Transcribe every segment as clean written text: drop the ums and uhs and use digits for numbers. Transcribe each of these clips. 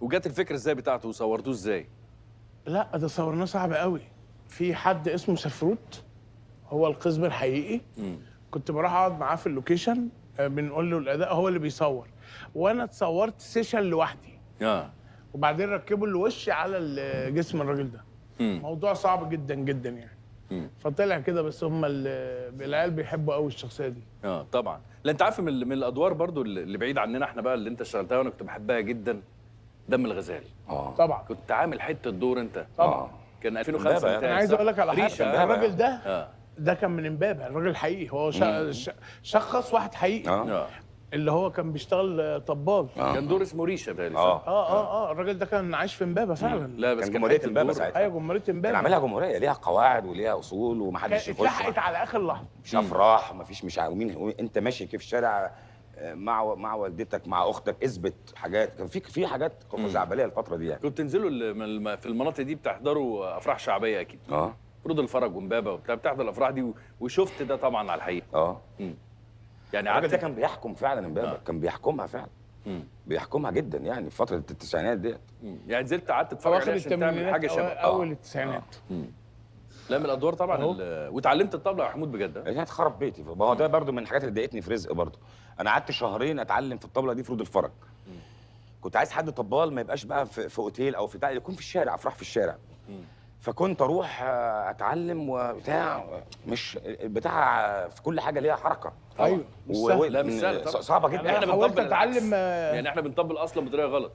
وجت الفكرة ازاي بتاعته وصورتوه ازاي؟ لا ده صورناه صعب قوي. في حد اسمه سفروت، هو القزم الحقيقي. كنت بروح اقعد معاه في ال location، بنقول له الاداء، هو اللي بيصور، وانا اتصورت session لوحدي. وبعدين ركبوا الوش على جسم الراجل ده. موضوع صعب جدا جدا يعني. فطلع كده، بس هم العيال بيحبوا قوي الشخصية دي. طبعا. لا انت عارف من الادوار برضو اللي بعيد عننا احنا بقى، اللي انت اشتغلتها وانا كنت بحبها جدا، دم الغزال. طبعا. كنت عامل حتة دور انت. طبعا. كان 2005. امبابة. انا عايز اقول لك على ريشة. حاجة، الراجل ده ده كان من امبابه، الراجل الحقيقي هو شخص واحد حقيقي. اللي هو كان بيشتغل طبال. كان دور اسمه ريشه بتهيألي، صح؟ الراجل ده كان عايش في امبابه فعلا. لا بس كان كان جمهورية حتة امبابة دور. ساعتها. ايوه جمهورية امبابه. كان عاملها جمهورية ليها قواعد وليها اصول ومحدش يخش. اتلحقت على اخر لحظة. مفيش افراح، مفيش مش عارف مين، انت ماشي كيف في الشارع مع والدتك مع اختك، اثبت حاجات. كان في حاجات خزعبليه الفترة دي يعني. كنتوا بتنزلوا في المناطق دي بتحضروا افراح شعبية اكيد. روض الفرج وامبابه وبتاع، بتحضر الافراح دي وشفت ده طبعا على الحقيقة. يعني الراجل ده قعدت كان بيحكم فعلا امبابه. كان بيحكمها فعلا. بيحكمها جدا يعني في فترة التسعينات ديت. يعني نزلت قعدت تتفرج عليه اواخر عشان تعمل الثمانينات، حاجة شبه اول التسعينات. لا من الادوار طبعا. أهو. واتعلمت الطبلة يا محمود بجد؟ يعني اتخرب بيتي. ما هو ده برضو من الحاجات اللي ضايقتني في رزق برضو. انا قعدت شهرين اتعلم في الطبلة دي في روض الفرج. كنت عايز حد طبال ما يبقاش بقى في اوتيل او في بتاع، يكون في الشارع، افراح في الشارع. فكنت اروح اتعلم وبتاع، مش بتاع، في كل حاجة ليها حركة. ايوه مش سهل. لا، مش سهل طبعا. صعبة جدا. احنا حاولت بنطبل اتعلم العكس. يعني احنا بنطبل اصلا بطريقة غلط.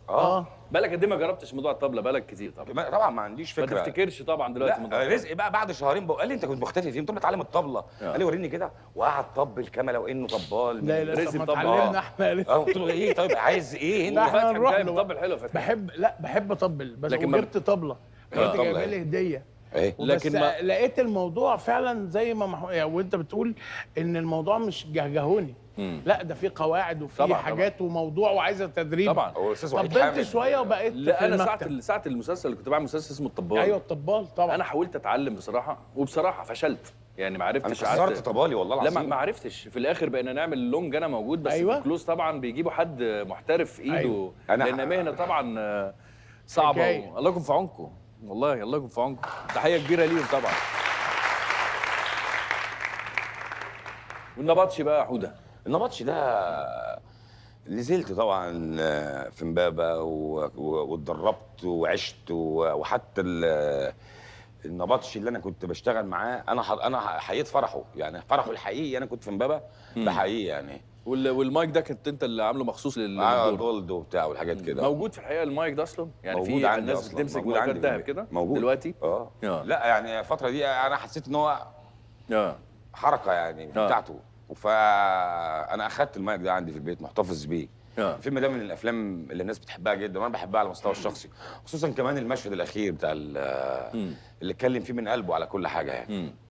بالك قد ايه ما جربتش موضوع الطبلة؟ بالك كتير طبعا. طبعا ما عنديش ما فكرة. تفتكرش طبعا دلوقتي موضوع لا الطبلة. رزق بقى بعد شهرين بقى قال لي انت كنت مختفي فين؟ قلت له اتعلم الطبلة. قال لي وريني كده، وقعد طبل كما لو انه طبال. لا لا رزق طب ما طبعا. اتعلمنا احنا يا رزق. قلت له ايه طيب عايز ايه انت؟ لا، احنا فتحي نروح بتاعي له. بتطبل حلو يا فتحي. بحب، لا بحب اطبل بس، لكن ما وجبت طبله مراتي طبلة جايبه إيه؟ لي هديه. ايه لكن لكن ما- لقيت الموضوع فعلا زي ما يعني وانت بتقول ان الموضوع مش جهجهوني. لا ده في قواعد وفي طبعاً، حاجات وموضوع وعايزه تدريب. طبعا. هو الاستاذ وحيد طبلت حامد. شوية وبقيت لا في انا ساعة المكتب. ساعة المسلسل اللي كنت بعمل مسلسل اسمه الطبال. ايوه الطبال طبعا. انا حاولت اتعلم بصراحة، وبصراحة فشلت يعني، ما انا عرفتش. كسرت طبالي والله لا ما العظيم. ما عرفتش. في الاخر بقينا نعمل long، انا موجود بس. أيوة. في ال close طبعا بيجيبوا حد محترف ايده. أيوة. لان مهنة طبعا صعبة. حكاية. الله يكون في عونكم، والله الله يكون في عونكم. تحية كبيرة ليهم طبعا. والنبطشي بقى يا حوده؟ النبطشي ده نزلت طبعا في امبابه واتدربت وعشت، وحتى النبطشي اللي انا كنت بشتغل معاه انا حييت فرحه، يعني فرحه الحقيقي انا كنت في امبابه ده حقيقي يعني. والمايك ده كنت انت اللي عامله مخصوص للدور؟ gold وبتاع والحاجات كده. موجود في الحقيقة المايك ده اصلا؟ يعني موجود في عندي ناس أصلاً. بتمسك موجود مايكات عندي في دهب البيت. كده موجود دلوقتي؟ لا يعني الفترة دي انا حسيت ان هو حركة يعني بتاعته، فانا اخدت المايك ده عندي في البيت محتفظ بيه. الفيلم ده من الافلام اللي الناس بتحبها جدا، وانا بحبها على المستوى الشخصي، خصوصا كمان المشهد الاخير بتاع اللي اتكلم فيه من قلبه على كل حاجة يعني.